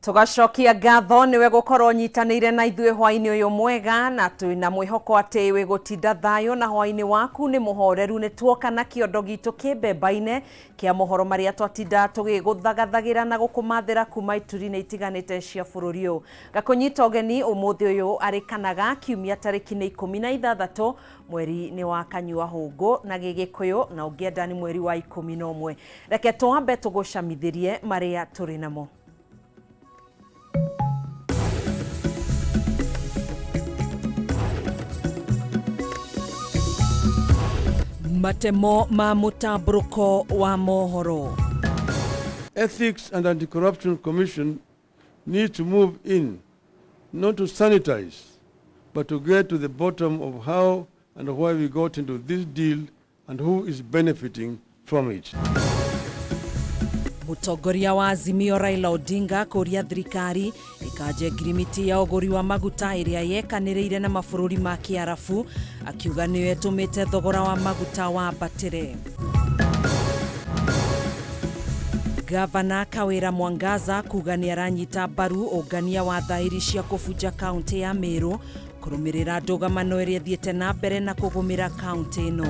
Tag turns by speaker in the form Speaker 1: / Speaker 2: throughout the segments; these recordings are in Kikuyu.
Speaker 1: Tũgacokia ngatho nĩwe gũkorwo ũnyitanĩire na ithuĩ hwainĩ ũyũ mwega, na twĩna mwĩhoko atĩ wĩ gũtinda thayũ na hwainĩ waku nĩ mũhoreru. Nĩ tuoka na kĩondo gitũ kĩmbembaine kĩa mohoro marĩa twatinda tũgĩgũthagathagĩra na gũkũmathĩra kuma ituri-inĩ itiganĩte cia bũrũri ũyũ. Ngakũnyita ũgeni ũmũthĩ ũyũ arĩ kana ga kiumia tarĩki nĩ 16 mweri nĩ wa kanyua hũngũ na gĩgĩkũyũ, na ũngĩenda nĩ mweri wa 11. Reke twambe tũgũcamithĩrie marĩa tũrĩ namo. Matemo ma mũtambũrũko wa mohoro.
Speaker 2: Ethics and Anti-Corruption Commission need to move in, not to sanitize, but to get to the bottom of how and why we got into this deal and who is benefiting from it.
Speaker 1: Mũtongoria wa Azimio Raila Odinga kũria thirikari ĩkanje ngirimiti ya ũgũri wa maguta ĩrĩa yekanĩrĩire na mabũrũri ma Kĩarabu, akiuga nĩyo ĩtũmĩte thogora wa maguta wambatĩre. Gavana Kawira Mwangaza kuga nĩ aranyita mbaru ũngania wa thaĩri cia kũbunja kaunti ya Meru kũrũmĩrĩra ndũgamano ĩrĩa ĩthiĩte na mbere na kũgũmĩra kaunti ĩno.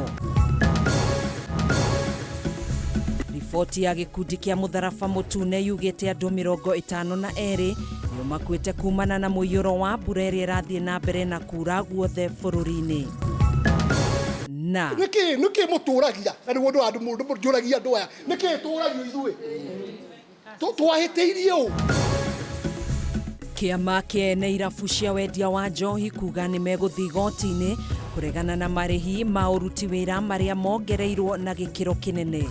Speaker 1: Riboti ya gĩkundi kĩa mũtharaba mũtune yugĩte andũ 52 nĩo makuĩte kumana na mũiyũro wa mbura ĩrĩa ĩrathiĩ na mbere na kura guothe bũrũri-inĩ. Na
Speaker 3: Nĩkĩ nĩkĩ mũtũragia na nĩguo andũ andũ mũndũ njũragia andũ aya nĩkĩ tũragio ithuĩ twahĩtĩirie ũ?
Speaker 1: Kĩama kĩene irabu cia wendia wa njohi kuga nĩ megũthiĩ igoti-inĩ kũregana na marĩhi ma ũruti wĩra marĩa mongereirwo na gĩkĩro kĩnene.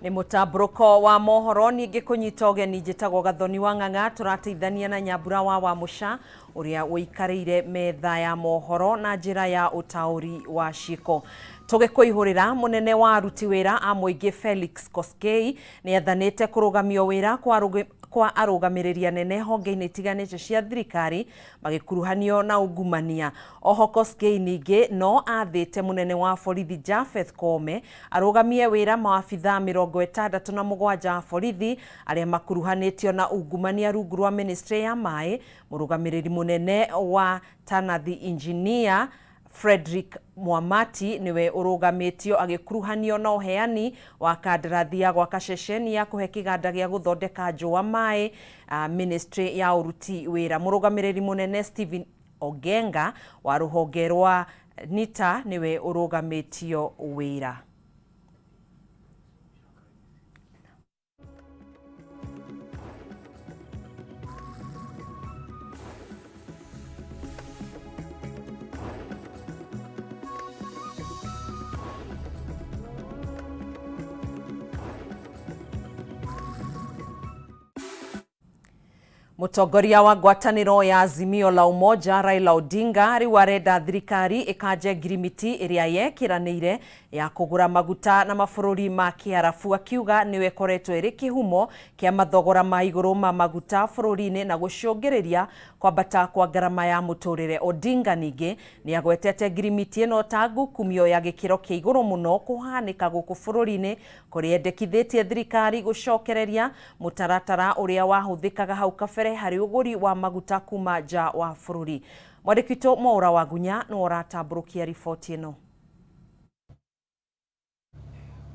Speaker 1: Nĩ mũtambũrũko wa mohoro ningĩ kũnyita ũgeni njĩtagwo Gathoni wa Ng'ang'a, tũrateithania na Nyambura wa Wamũca ũrĩa ũikarĩire metha ya mohoro na njĩra ya ũtaũri wa ciĩko. Tũgĩkũihũrĩra, mũnene wa aruti wĩra a mũingĩ Felix Koskei nĩ athanĩte kũrũgamio wĩra kwa arũgamĩrĩri anene honge-inĩ itiganĩte cia thirikari magĩkuruhanio na ungumania. Oho Koskei ningĩ no athĩte mũnene wa borithi Japheth Koome arũgamie wĩra maabithaa 67 a borithi arĩa makuruhanĩtio na ungumania rungu rwa ministry ya maĩ. Mũrũgamĩrĩri mũnene wa Tanathi Engineer Frederick Mwamati nĩwe ũrũgamĩtio agĩkuruhanio na ũheani wa kandarathi ya gwaka ceceni ya kũhe kĩganda gĩa gũthondeka njũa maĩ ministry ya ũruti wĩra. Mũrũgamĩrĩri mũnene Stephen Ogenga wa rũhonge rwa NITA nĩwe ũrũgamĩtio wĩra. Mũtongoria wa ngwatanĩro ya Azimio la Umoja Raila Odinga rĩu arenda thirikari ĩkanje ngirimiti ĩrĩa yekĩranĩire ya kũgũra maguta na mabũrũri ma Kĩarabu, akiuga nĩyo ĩkoretwo ĩrĩ kĩhumo kĩa mathogora ma igũrũ ma maguta bũrũri-inĩ na gũcũngĩrĩria kwambata kwa ngarama ya mũtũrĩre. Odinga ningĩ nĩ agwetete ngirimiti ĩno ta ngukumio ya gĩkĩro kĩa igũrũ mũno kũhanĩka gũkũ bũrũri-inĩ, kũrĩa endekithĩtie thirikari gũcokereria mũtaratara ũrĩa wahũthĩkaga hau kabere harĩ ũgũri wa maguta kuma nja wa bũrũri. Mwandĩki witũ Mwaũra Wagunya nĩwe ũratambũrũkia riboti ĩno.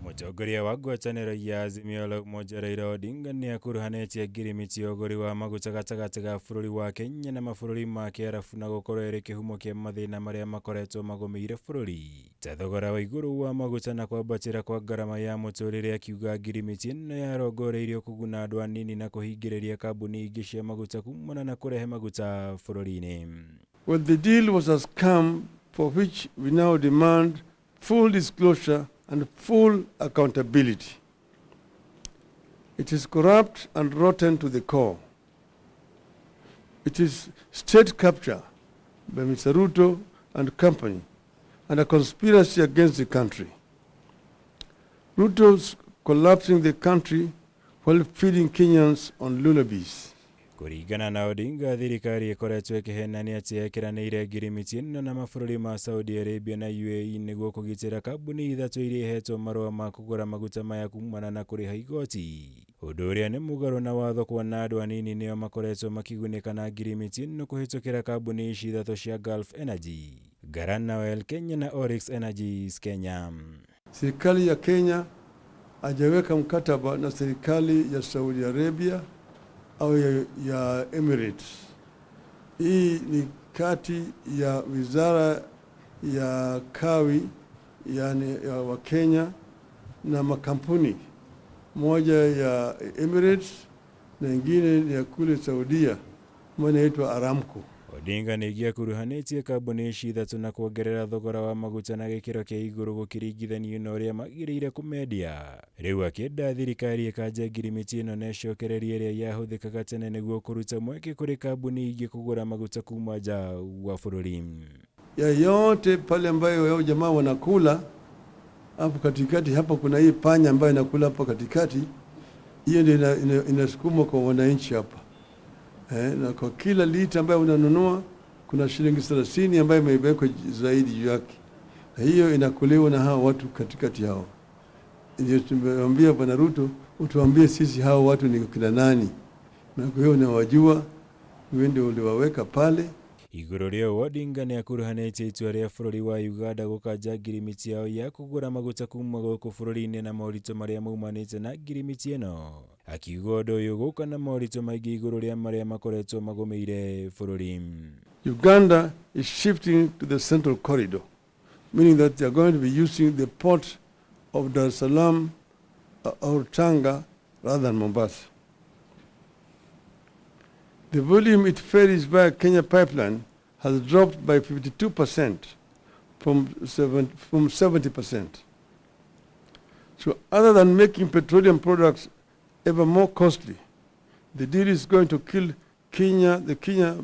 Speaker 4: Mũtongoria wa ngwatanĩro ya Azimio la Umoja Raila Odinga nĩ akuruhanĩtie ngirimiti ya ũgũri wa maguta gatagatĩ ga bũrũri wa Kenya na mabũrũri ma Kĩarabu na gũkorwo ĩrĩ kĩhumo kĩa mathĩna marĩa makoretwo magũmĩire bũrũri ta thogora wa igũrũ wa maguta na kwambatĩra kwa ngarama ya mũtũrĩre, akiuga ngirimiti ĩno yarongoreirio kũguna andũ anini na kũhingĩrĩria kambuni ingĩ cia maguta kumana na kũrehe maguta bũrũri-inĩ.
Speaker 2: Well, the deal was a scam for which we now demand full disclosure and full accountability. It is corrupt and rotten to the core. It is state capture by Mr. Ruto and company and a conspiracy against the country. Ruto's collapsing the country while feeding Kenyans on lullabies.
Speaker 4: Kũringana na Odinga, thirikari ĩkoretwo ĩkĩhenania atĩ yekĩranĩire ngirimiti ĩno na mabũrũri ma Saudi Arabia na UAE nĩguo kũgitĩra kambuni ithatũ iria ihetwo marũa ma kũgũra maguta maya kumana na kũrĩha igoti, ũndũ ũrĩa nĩ mũgarũ na watho kuona andũ anini nĩo makoretwo makĩgunĩka na ngirimiti ĩno kũhĩtũkĩra kambuni ici ithatũ cia Gulf Energy, Garana Oil Kenya na Oryx Energies Kenya.
Speaker 2: Serikali ya Kenya hajaweka mkataba na serikali ya Saudi Arabia au ya Emirates. Hii ni kati ya wizara ya kawi, yani ya wa Kenya na makampuni, moja ya Emirates na ingine ya kule Saudia, moja inaitwa Aramco.
Speaker 4: Odinga ningĩ akuruhanĩtie kambuni ici ithatũ na kuongerera thogora wa maguta na gĩkĩro kĩa igũrũ gũkĩringithanio na ũrĩa magĩrĩire kũmendia. Rĩu akĩenda thirikari ĩkanje ngirimiti ĩno na ĩcokererie ĩrĩa yahũthĩkaga tene nĩguo kũruta mweke kũrĩ kambuni ingĩ kũgũra maguta kuma nja wa bũrũri.
Speaker 2: Ya yote pale ambayo yao jamaa wanakula hapo katikati, hapo kuna hii panya ambayo inakula hapo katikati, hiyo ndio inasukumwa kwa wananchi hapa. Na kwa kila lita ambayo unanunua kuna shilingi 30 ambayo imewekwa zaidi juu yake, na hiyo inakuliwa na hao watu katikati hao. Ndio tumemwambia Bwana Ruto, utuambie sisi hao watu ni kina nani, na kwa hiyo unawajua, wewe ndio uliwaweka pale.
Speaker 4: Igũrũ rĩa ũũ, Odinga nĩ akuruhanĩtie itua rĩa bũrũri wa Uganda gũkanja ngirimiti yao ya kũgũra maguta kuma gũkũ bũrũri-inĩ na moritũ marĩa maumanĩte na ngirimiti ĩno, akiuga ũndũ ũyũ gũka na moritũ maingĩ igũrũ rĩa marĩa makoretwo magũmĩire bũrũri.
Speaker 2: Uganda is shifting to the central corridor, meaning that they are going to be using the port of Dar es Salaam or Tanga rather than Mombasa. The volume it ferries via Kenya pipeline has dropped by 52% from 70%. So other than making petroleum products ever more costly, the deal is going to kill Kenya, the Kenya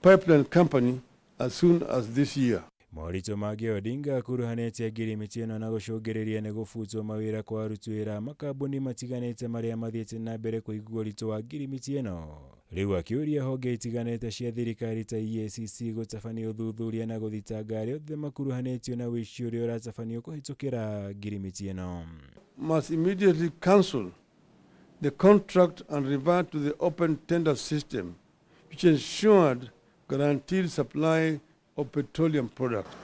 Speaker 2: Pipeline Company, as soon as this year.
Speaker 4: Moritũ mangĩ Odinga akuruhanĩtie ngirimiti ĩno na gũcũngĩrĩria nĩ gũbutwo mawĩra kwa aruti wĩra a makambuni matiganĩte marĩa mathiĩte na mbere kũigua ũritũ wa ngirimiti ĩno. Rĩu akĩũria honge itiganĩte cia thirikari ta EACC gũtabania ũthuthuria na gũthitanga arĩa othe makuruhanĩtio na ũici ũrĩa ũratabanio kũhĩtũkĩra ngirimiti ĩno.
Speaker 2: Must immediately cancel the contract and revert to the open tender system, which ensured guaranteed supply of petroleum products.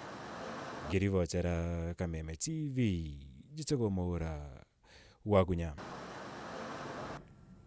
Speaker 4: Ngĩribotera Kameme TV, njĩtagwo Mwaũra Wagunya.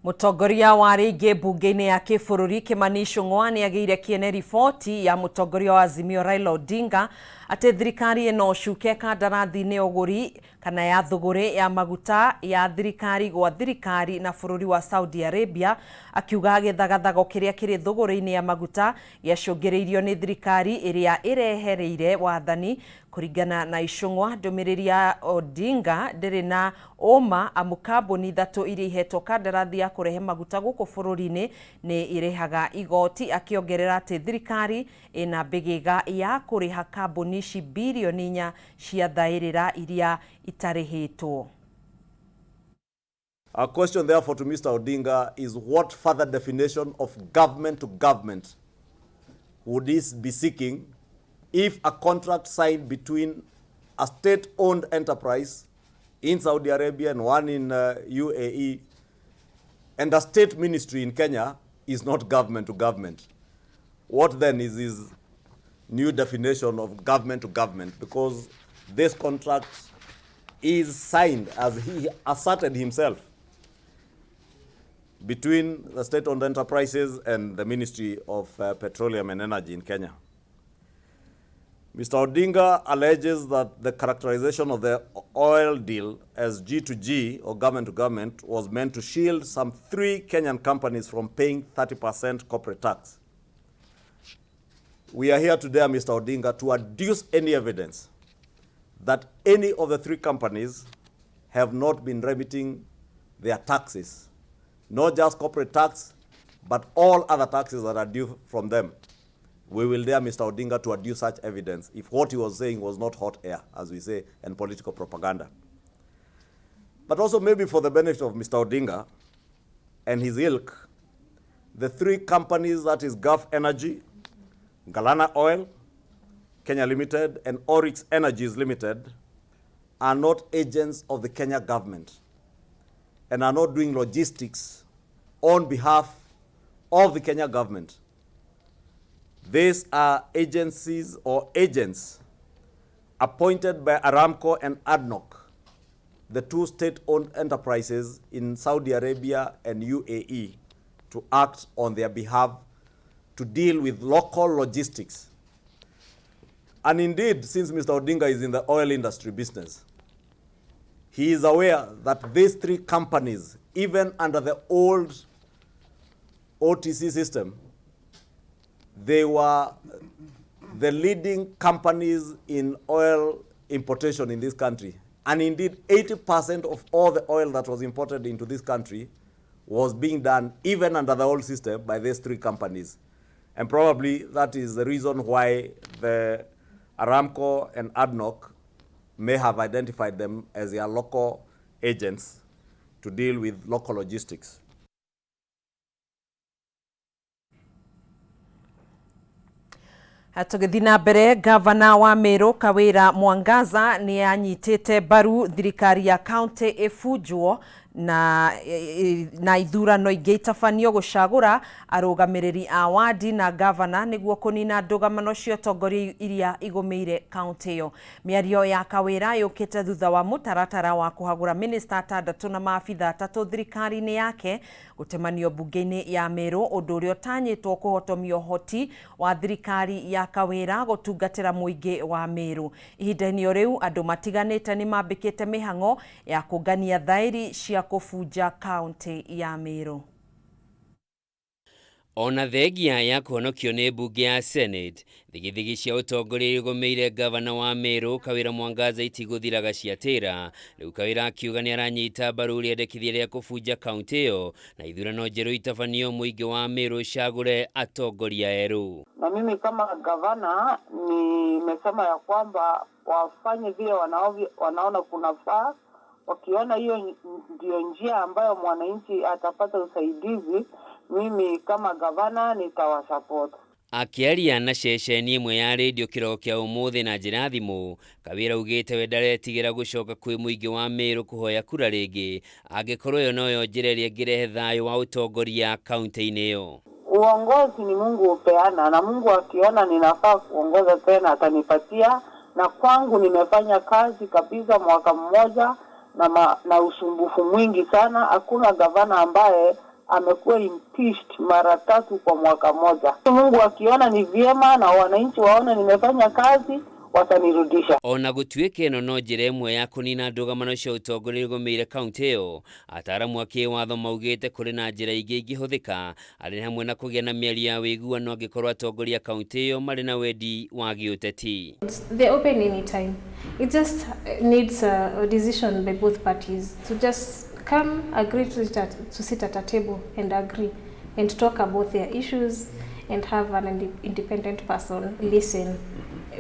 Speaker 1: Mũtongoria wa rĩngĩ mbunge-inĩ ya kĩbũrũri Kimani Ichung'wa nĩ agĩire kĩene riboti ya mũtongoria wa Azimio Raila Odinga atĩ thirikari ĩno ũcuke kandarathi-inĩ ya ũgũri kana ya thũgũrĩ ya maguta ya thirikari gwa thirikari na bũrũri wa Saudi Arabia, akiuga gĩthagathago kĩrĩa kĩrĩ thũgũrĩ-inĩ ya maguta gĩacũngĩrĩirio nĩ thirikari ĩrĩa ĩrehereire wathani. Kũringana na Ichung'wa, ndũmĩrĩri ya Odinga ndĩrĩ na ũma amu kambuni ithatũ iria ihetwo kandarathi ya kũrehe maguta gũkũ bũrũri-inĩ nĩ irĩhaga igoti, akĩongerera atĩ thirikari ĩna mbĩgĩga ya kũrĩha kambuni ici birioni 4 cia thaĩrĩra iria itarĩhĩtwo.
Speaker 5: Our question therefore to Mr. Odinga is, what further definition of government to government would this be seeking if a contract signed between a state-owned enterprise in Saudi Arabia and one in UAE and a state ministry in Kenya is not government to government? What then is his new definition of government to government? Because this contract is signed, as he asserted himself, between the state-owned enterprises and the Ministry of Petroleum and Energy in Kenya. Mr. Odinga alleges that the characterization of the oil deal as G to G, or government to government, was meant to shield some 3 Kenyan companies from paying 30% corporate tax. We are here today, Mr. Odinga, to adduce any evidence that any of the 3 companies have not been remitting their taxes, not just corporate tax, but all other taxes that are due from them. We will dare Mr. Odinga to adduce such evidence if what he was saying was not hot air, as we say, and political propaganda. But also maybe for the benefit of Mr. Odinga and his ilk, The three companies, that is Gulf Energy, Galana Oil, Kenya Limited, and Oryx Energies Limited, are not agents of the Kenya government and are not doing logistics on behalf of the Kenya government. These are agencies or agents appointed by Aramco and ADNOC, the two state-owned enterprises in Saudi Arabia and UAE, to act on their behalf to deal with local logistics. And indeed, since Mr. Odinga is in the oil industry business, he is aware that these three companies, even under the old OTC system, they were the leading companies in oil importation in this country. And indeed, 80% of all the oil that was imported into this country was being done, even under the old system, by these three companies. And probably that is the reason why the Aramco and ADNOC may have identified them as their local agents to deal with local logistics.
Speaker 1: Tũgĩthiĩ na mbere, gavana wa Meru Kawira Mwangaza nĩ anyitĩte mbaru thirikari ya kaunti ĩbunjwo na ithurano ingĩ itabanio gũcagũra arũgamĩrĩri a wadi na gavana nĩguo kũnina ndũgamano cia ũtongoria iria igũmĩire kaunti ĩyo. Mĩario ya Kawira yũkĩte thutha wa mũtaratara wa kũhagũra minista atandatũ na maabitha atatũ thirikari-inĩ yake gũtemanio mbunge-inĩ ya Meru, ũndũ ũrĩa ũtanyĩtwo kũhotomia ũhoti wa thirikari ya Kawira gũtungatĩra mũingĩ wa Meru. Ihinda-inĩ o rĩu andũ matiganĩte nĩ mambĩkĩte mĩhang'o ya kũngania thaĩri cia kũbunja kaunti ya Meru.
Speaker 6: Ona thengia ya kũhonokio nĩ mbunge ya Senate, thigithigi cia ũtongoria igũmĩire gavana wa Meru Kawira Mwangaza itigũthiraga ciatĩra. Rĩu Kawira akiuga nĩ aranyita mbaru rĩendekithia rĩa kũbunja kaunti ĩyo na ithurano njerũ itabanio mũingĩ wa Meru ũcagũre atongoria erũ.
Speaker 7: Na mimi kama gavana nimesema ya kwamba wafanye vile wanaona kunafaa. Wakiona hiyo ndio njia ambayo mwananchi atapata usaidizi, mimi kama gavana nitawasupport.
Speaker 6: Akĩaria na ceceni ĩmwe ya rĩndiũ kĩroko kĩa ũmũthĩ na njĩra thimũ, Kawira augĩte we ndaretigĩra gũcoka kwĩ mũingĩ wa Meru kũhoya kura rĩngĩ angĩkorwo ĩyo noyo njĩra ĩrĩa ĩngĩrehe thayũ wa ũtongoria kaunti-inĩ ĩyo.
Speaker 7: Uongozi ni Mungu hupeana, na Mungu akiona ninafaa kuongoza tena atanipatia, na kwangu nimefanya kazi kabisa mwaka mmoja na usumbufu mwingi sana. Hakuna gavana ambaye amekuwa impeached mara tatu kwa mwaka moja. Mungu akiona ni vyema na wananchi waone nimefanya kazi, watanirudisha.
Speaker 6: Ona gũtuĩka ĩno no njĩra ĩmwe ya kũnina ndũgamano cia ũtongoria igũmĩire kaunti ĩyo, ataaramu a kĩwatho maugĩte kũrĩ na njĩra ingĩ ingĩhũthĩka arĩ hamwe na kũgĩa na mĩario ya wĩiguano angĩkorwo atongoria kaunti ĩyo marĩ na wendi wa gĩũteti.
Speaker 8: They're open anytime. It just needs a decision by both parties to just come agree to sit at a table and agree and talk about their issues and have an independent person listen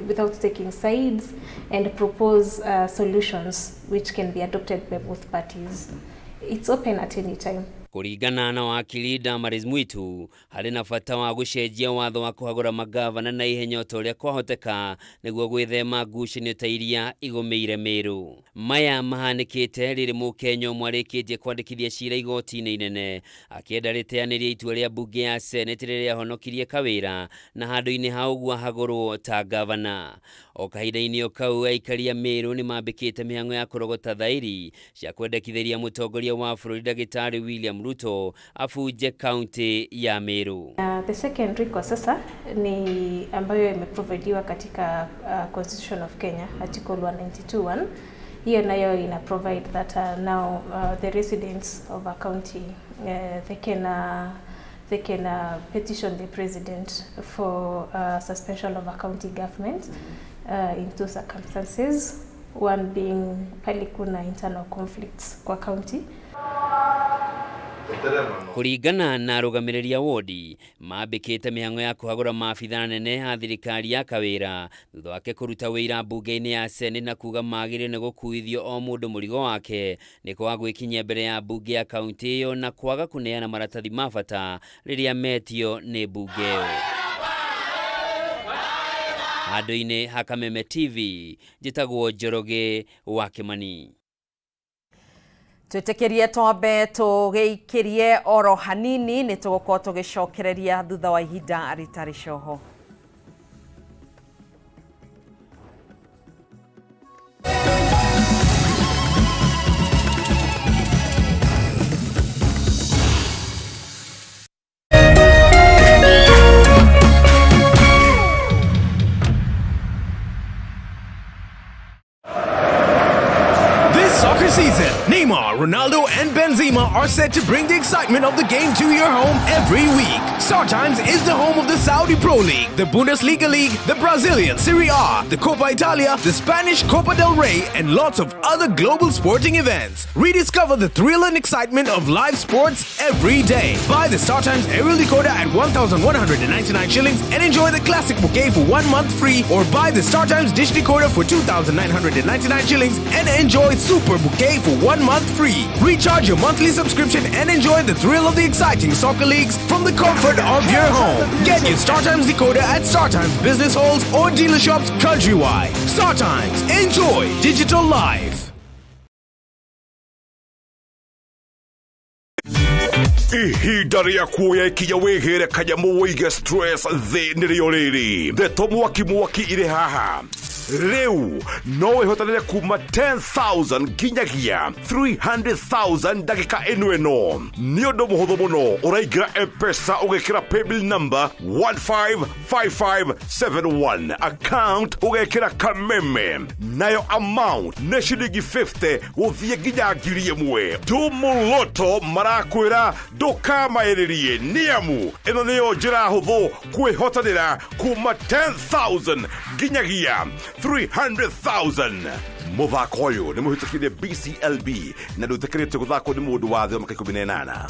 Speaker 8: without taking sides and propose solutions which can be adopted by both parties. It's open at any time.
Speaker 6: Kũringana na wakili Damaris Mwitu, harĩ na bata wa gũcenjia watho wa kũhagũra magavana na ihenya o ta ũrĩa kwahoteka nĩguo gwĩthema ngucanio ta iria igũmĩire Meru. Maya mahanĩkĩte rĩrĩ mũkenya ũmwe arĩkĩtie kwandĩkithia cira igoti-inĩ inene akĩenda rĩteanĩrie itua rĩa mbunge ya Senate rĩrĩa rĩahonokirie Kawira na handũ-inĩ ha ũguo ahagũrwo ta gavana. O kahinda-inĩ o kau aikari a Meru nĩ mambĩkĩte mĩhang'o ya kũrogota thaĩri cia kwendekithĩria mũtongoria wa bũrũri Ndagĩtarĩ William Ruto abunje kaunti ya Meru.
Speaker 8: The second recourse sasa ni ambayo imeprovidiwa katika Constitution of Kenya Article 192.1. Hiyo nayo ina provide that now the residents of a county they can petition the president for suspension of a county government in two circumstances, one being pale kuna internal conflicts kwa county.
Speaker 6: Kũringana na arũgamĩrĩri a wodi, mambĩkĩte mĩhang'o ya kũhagũra maabithaa anene a thirikari ya Kawĩra thutha wake kũruta wĩira mbunge-inĩ ya Senate na kuga magĩrĩire nĩ gũkuithio o mũndũ mũrigo wake nĩ kwaga gwĩkinyia mbere ya mbunge ya kaunti ĩyo na kwaga kũneana maratathi ma bata rĩrĩa metio nĩ mbunge ĩyo. Handũ-inĩ ha Kameme TV, njĩtagwo Njoroge wa Kĩmani.
Speaker 1: Twĩtĩkĩrie twambe tũgĩikĩrie oro hanini, nĩ tũgũkorwo tũgĩcokereria thutha wa ihinda rĩtarĩ coho.
Speaker 9: This soccer season, Neymar, Ronaldo, and Benzema are set to bring the excitement of the game to your home every week. StarTimes is the home of the Saudi Pro League, the Bundesliga League, the Brazilian Serie A, the Coppa Italia, the Spanish Copa del Rey, and lots of other global sporting events. Rediscover the thrill and excitement of live sports every day. Buy the StarTimes aerial decoder at 1,199 shillings and enjoy the classic bouquet for 1 month free, or buy the StarTimes dish decoder for 2,999 shillings and enjoy Super Bouquet for 1 month free. Recharge your monthly subscription and enjoy the thrill of the exciting soccer leagues from the comfort of your home. Get your StarTimes decoder at StarTimes business halls or dealer shops countrywide. StarTimes, enjoy digital life.
Speaker 10: Ihinda rĩa kuoya ikinya wĩgĩre kanyamũ wĩige stress thĩ nĩrĩo rĩrĩ. Ndeto mwaki mwaki irĩ haha. Rĩu no wĩhotanĩre kuma 10,000 nginyagia 300,000 ndagĩka ĩno ĩno. Nĩ ũndũ mũhũthũ mũno, ũraingĩra M-Pesa ũgekĩra paybill number 155571, account ũgekĩra Kameme, nayo amount nĩ ciringi 50 gũthiĩ nginya 1,000. Tumuloto marakwĩra ndũkamaĩrĩrie, nĩamu ĩno nĩyo njĩra hũthũ kwĩhotanĩra kuma 10,000 nginyagia 300,000. Mũthako ũyũ nĩ mũhĩtũkire BCLB na ndũĩtĩkĩrĩtio gũthakwo nĩ mũndũ wa thĩ wa mĩaka 18.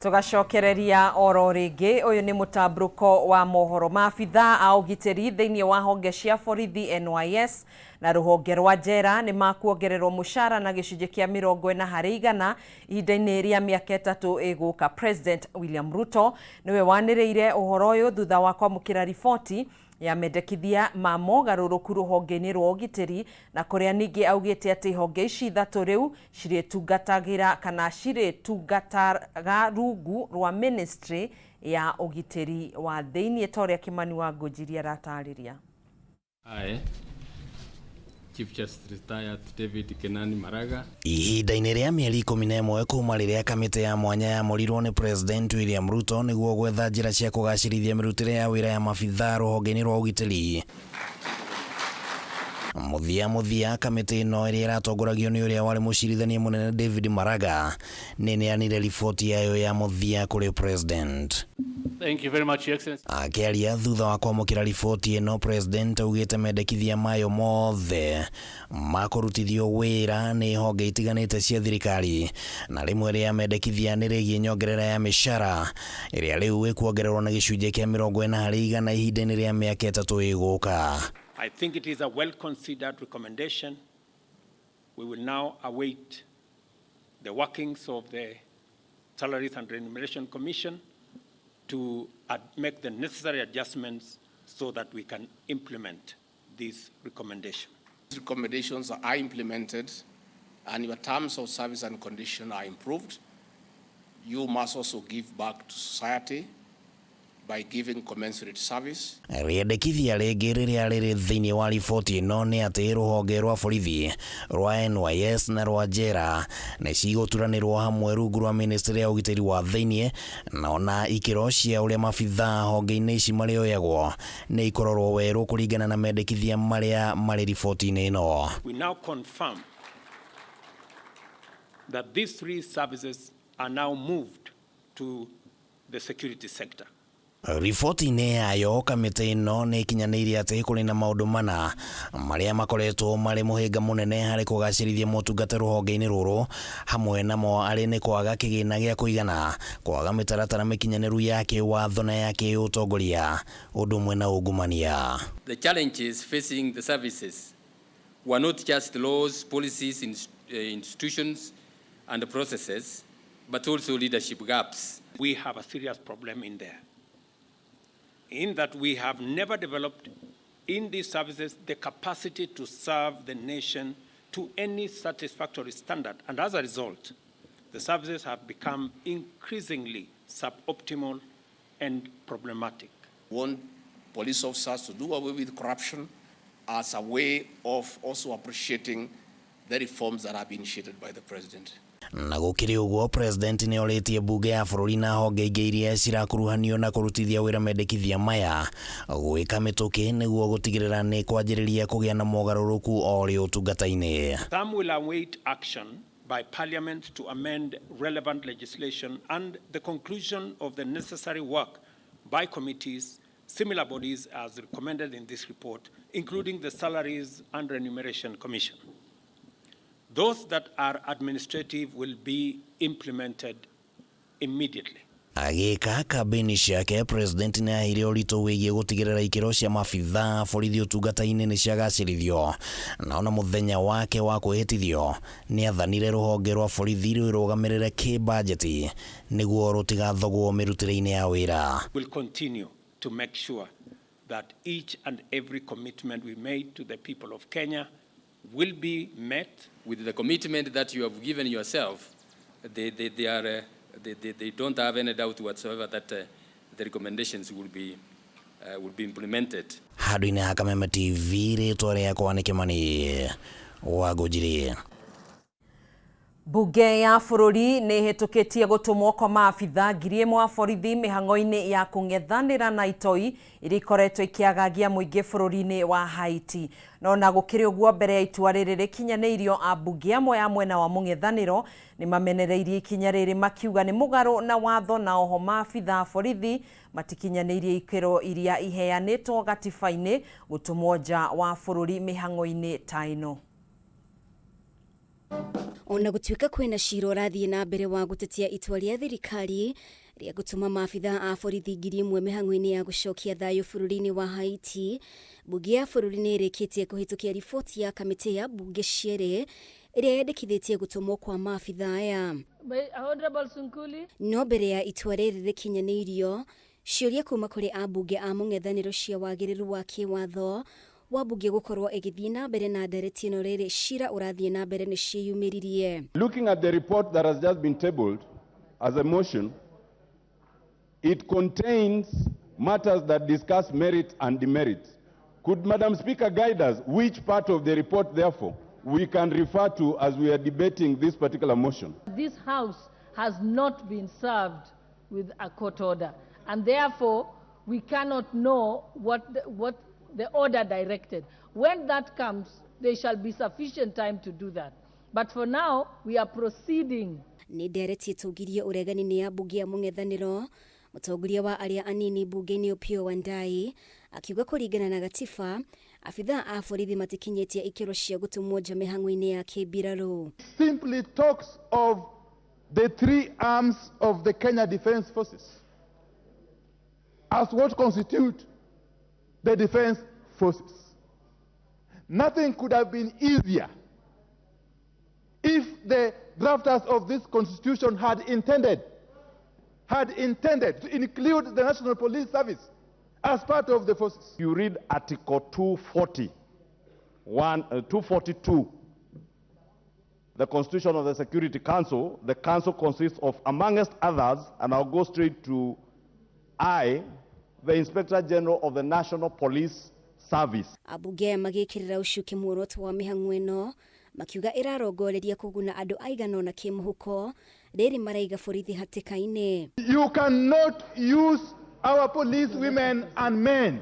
Speaker 1: Tũgacokereria oro rĩngĩ. Ũyũ nĩ mũtambũrũko wa mohoro. Maabithaa a ũgitĩri thĩinĩ wa honge cia borithi NYS na rũhonge rwa njera nĩ makuongererwo mũcara na gĩcunjĩ kĩa 40% ihinda-inĩ rĩa mĩaka 3 ĩgũka. President William Ruto nĩwe wanĩrĩire ũhoro ũyũ thutha wa kwamũkĩra riboti ya mendekithia ma mogarũrũku rũhonge-inĩ rwa ũgitĩri, na kũrĩa ningĩ augĩte atĩ honge ici ithatũ rĩu cirĩtungatagĩra kana cirĩtungataga rungu rwa ministry ya ũgitĩri wa thĩinĩ, ta ũrĩa Kĩmani wa Ngũnjiri aratarĩria.
Speaker 11: I, Chief Justice retired David Kenani Maraga.
Speaker 12: Ihinda-inĩ rĩa mĩeri 11 kuma rĩrĩa kamĩtĩ ya mwanya yamũrirwo nĩ President William Ruto nĩguo gwetha njĩra cia kũgacĩrithia mĩrutĩre ya wĩra ya mabithaa rũhonge-inĩ rwa ũgitĩri. Mũthia mũthia kamĩtĩ ĩno ĩrĩa ĩratongoragio nĩ ũrĩa warĩ mũcirithania mũnene David Maraga nĩ ĩneanire riboti yayo ya mũthia kũrĩ President.
Speaker 11: Thank you very much, Your Excellency.
Speaker 12: Akĩaria thutha wa kwamũkĩra riboti ĩno, President augĩte mendekithia mayo mothe makũrutithio wĩra nĩ honge itiganĩte cia thirikari, na rĩmwe rĩa mendekithia nĩ rĩgiĩ nyongerera ya mĩcara ĩrĩa rĩu ĩkuongererwo na gĩcunjĩ kĩa 40% ihinda-inĩ rĩa mĩaka 3 ĩgũka.
Speaker 13: I think it is a well-considered recommendation. We will now await the workings of the Salaries and Remuneration Commission to make the necessary adjustments so that we can implement this recommendation.
Speaker 14: These recommendations are implemented and your terms of service and condition are improved. You must also give back to society by giving commensurate service.
Speaker 12: Rĩendekithia rĩngĩ rĩrĩa rĩrĩ thĩinĩ wa riboti ĩno nĩ atĩ rũhonge rwa borithi rwa NYS na rwa njera nĩ cigũturanĩrwo hamwe rungu rwa ministry ya ũgitĩri wa thĩinĩ, na ona ikĩro cia ũrĩa mabithaa honge-inĩ ici marĩoyagwo nĩ ikororwo werũ kũringana na mendekithia marĩa marĩ riboti-inĩ ĩno.
Speaker 13: We now confirm that these three services are now moved to the security sector.
Speaker 12: Riboti-inĩ yayo kamĩtĩ ĩno nĩ ĩkinyanĩirie atĩ kũrĩ na maũndũ mana marĩa makoretwo marĩ mũhĩnga mũnene harĩ kũgacĩrithia motungata rũhonge-inĩ rũrũ, hamwe namo arĩ nĩ kwaga kĩgĩna gĩa kũigana, kwaga mĩtaratara mĩkinyanĩru ya kĩwatho na ya kĩũtongoria, ũndũ ũmwe na ungumania.
Speaker 11: The challenges facing the services were not just laws, policies, institutions and processes, but also leadership gaps.
Speaker 13: We have a serious problem in there, in that we have never developed in these services the capacity to serve the nation to any satisfactory standard. And as a result, the services have become increasingly suboptimal and problematic.
Speaker 14: We want police officers to do away with corruption as a way of also appreciating the reforms that have been initiated by the president.
Speaker 12: Na gũkĩrĩ ũguo, president nĩ orĩtie mbunge ya bũrũri na honge ingĩ iria cirakuruhanio na kũrutithia wĩra mendekithia maya gwĩka mĩtũkĩ nĩguo gũtigĩrĩra nĩ kwanjĩrĩria kũgĩa na mogarũrũku o rĩ ũtungata-inĩ.
Speaker 13: Some will await action by Parliament to amend relevant legislation and the conclusion of the necessary work by committees, similar bodies as recommended in this report, including the Salaries and Remuneration Commission. Those that are administrative will be implemented immediately.
Speaker 12: Agĩka kambĩini ciake, president nĩ aheire ũritũ wĩgiĩ gũtigĩrĩra ikĩro cia maabithaa borithi ũtungata-inĩ nĩ ciagacĩrithio, na ona mũthenya wake wa kwĩhĩtithio nĩ athanire rũhonge rwa borithi rwĩrũgamĩrĩre kĩbajeti nĩguo rũtigathogwo mĩrutĩre-inĩ ya wĩra.
Speaker 13: We'll continue to make sure that each and every commitment we made to the people of Kenya will be met.
Speaker 11: With the commitment that you have given yourself, they don't have any doubt whatsoever that the recommendations will be implemented.
Speaker 12: Handũ-inĩ ha Kameme TV, rĩtwa rĩakwa nĩ Kĩmani wa Ngũnjiri.
Speaker 1: Bunge ya bũrũri nĩ ĩhĩtũkĩtie gũtũmwo kwa maabithaa 1,000 a borithi mĩhang'o-inĩ ya kũng'ethanĩra na itoi iria ikoretwo ikĩagagia mũingĩ bũrũri-inĩ wa Haiti. No na gũkĩrĩ ũguo, mbere ya itua rĩrĩ rĩkinyanĩirio, ambunge amwe a mwena wa mũng'ethanĩro nĩ mamenereirie ikinya rĩrĩ makiuga nĩ mũgarũ na watho, na oho maabithaa a borithi matikinyanĩirie ikĩro iria iheanĩtwo gatiba-inĩ gũtũmwo nja wa bũrũri mĩhang'o-inĩ ta ĩno.
Speaker 15: Ona gũtuĩka kwĩna cira ũrathiĩ na mbere wa gũtetia itua rĩa thirikari rĩa gũtũma maabithaa a borithi 1,000 mĩhang'o-inĩ ya gũcokia thayũ bũrũri-inĩ wa Haiti, mbunge ya bũrũri nĩ ĩrĩkĩtie kũhĩtũkia riboti ya kamĩtĩ ya mbunge cierĩ ĩrĩa yendekithĩtie gũtũmwo kwa maabithaa aya. No mbere ya itua rĩrĩ rĩkinyanĩirio, ciũria kuma kũrĩ ambunge a mũng'ethanĩro cia wagĩrĩru wa kĩwatho wa mbunge gũkorwo ĩgĩthiĩ na mbere na ndereti ĩno rĩrĩ cira ũrathiĩ na mbere nĩ ciĩyumĩririe.
Speaker 16: Looking at the report that has just been tabled as a motion, it contains matters that discuss merit and demerit. Could Madam Speaker guide us which part of the report, therefore, we can refer to as we are debating this particular motion?
Speaker 17: This House has not been served with a court order, and therefore we cannot know what the order directed. When that comes, there shall be sufficient time to do that. But for now, we are proceeding.
Speaker 15: Nĩ ndereti ĩtũgirie ũregani nĩ ya mbunge ya mũng'ethanĩro. Mũtongoria wa arĩa anini mbunge-inĩ Opiyo Wandayi akiuga kũringana na gatiba, abithaa a borithi matikinyĩtie ikĩro cia gũtũmwo nja mĩhang'o-inĩ ya kĩmbirarũ.
Speaker 16: Simply talks of the three arms of the Kenya Defence Forces as what constitute the defense forces. Nothing could have been easier if the drafters of this constitution had intended to include the National Police Service as part of the forces.
Speaker 5: You read Article 242, the Constitution of the Security Council. The Council consists of, amongst others, and I'll go straight to I, the Inspector General of the National Police Service.
Speaker 15: Ambunge aya magĩkĩrĩra ũcuke muoroto wa mĩhang'o ĩno makiuga ĩrarongoreria kũguna andũ aigana ũna kĩmũhuko rĩrĩ maraiga borithi hatĩka-inĩ.
Speaker 16: You cannot use our police women and men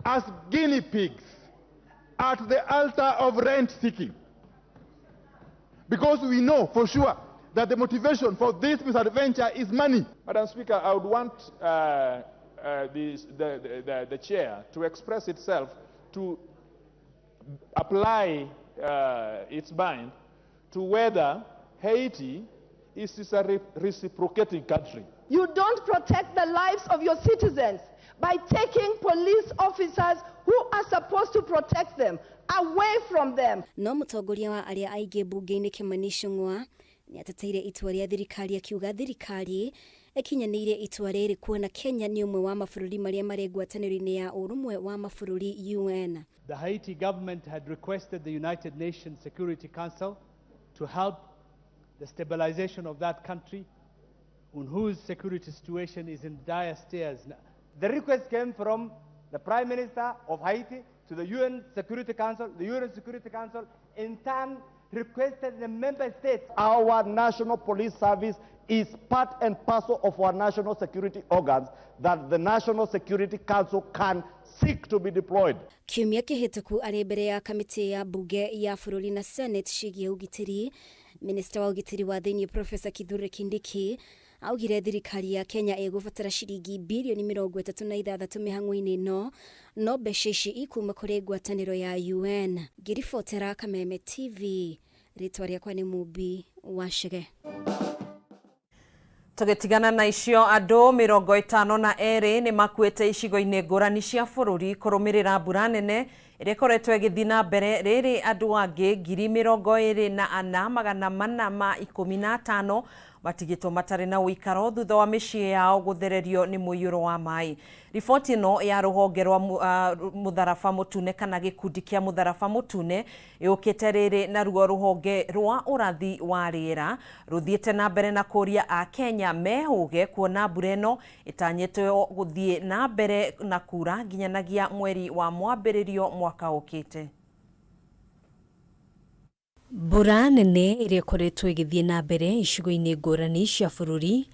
Speaker 16: as guinea pigs at the altar of rent seeking, because we know for sure that the motivation for this misadventure is money.
Speaker 18: Madam Speaker, I would want the chair to express itself to apply its mind to whether Haiti is a reciprocating country.
Speaker 19: You don't protect the lives of your citizens by taking police officers who are supposed to protect them away from them.
Speaker 15: No mũtongoria wa arĩa aingĩ mbunge-inĩ Kimani Ichung'wa nĩ ateteire itua rĩa thirikari akiuga thirikari ĩkinyanĩire itua rĩrĩ kuona Kenya nĩ ũmwe wa mabũrũri marĩa marĩ ngwatanĩro-inĩ ya ũrũmwe wa mabũrũri UN.
Speaker 20: The Haiti government had requested the United Nations Security Council to help the stabilization of that country, on whose security situation is in dire states.
Speaker 21: The request came from the Prime Minister of Haiti to the UN Security Council. The UN Security Council in turn requested the member states.
Speaker 5: Our National Police Service is part and parcel of our national security organs that the National Security Council can seek to be deployed.
Speaker 15: Kiumia kĩhĩtũku arĩ mbere ya kamĩtĩ ya mbunge ya bũrũri na Senate ciĩgiĩ ũgitĩri, Minista wa ũgitĩri wa thĩinĩ Professor Kithure Kindiki augire thirikari ya Kenya ĩgũbatara ciringi birioni 36 mĩhang'o-inĩ ĩno no mbeca ici ikuma kũrĩ ngwatanĩro ya UN. Ngĩribotera Kameme TV, rĩtwa rĩakwa nĩ Mumbi Wachege.
Speaker 1: Tũgĩtigana na icio andũ 52 nĩ makuĩte icigo-inĩ ngũrani cia bũrũri kũrũmĩrĩra mbura nene ĩrĩa ĩkoretwo ĩgĩthiĩ na mbere rĩrĩ andũ angĩ 24,415 matigĩtwo matarĩ na ũikaro thutha wa mĩciĩ yao gũthererio nĩ mũiyũro wa maĩ. Riboti ĩno ya rũhonge rwa mũtharaba mũtune kana gĩkundi kĩa mũtharaba mũtune yũkĩte rĩrĩ naruo rũhonge rwa ũrathi wa rĩera rũthiĩte na mbere na kũria Akenya mehũge kuona mbura ĩno ĩtanyĩtwo gũthiĩ na mbere na kura nginyanagia mweri wa mwambĩrĩrio mwaka ũkĩte.
Speaker 22: Mbura nene ĩrĩa ĩkoretwo ĩgĩthiĩ na mbere icigo-inĩ ngũrani cia bũrũri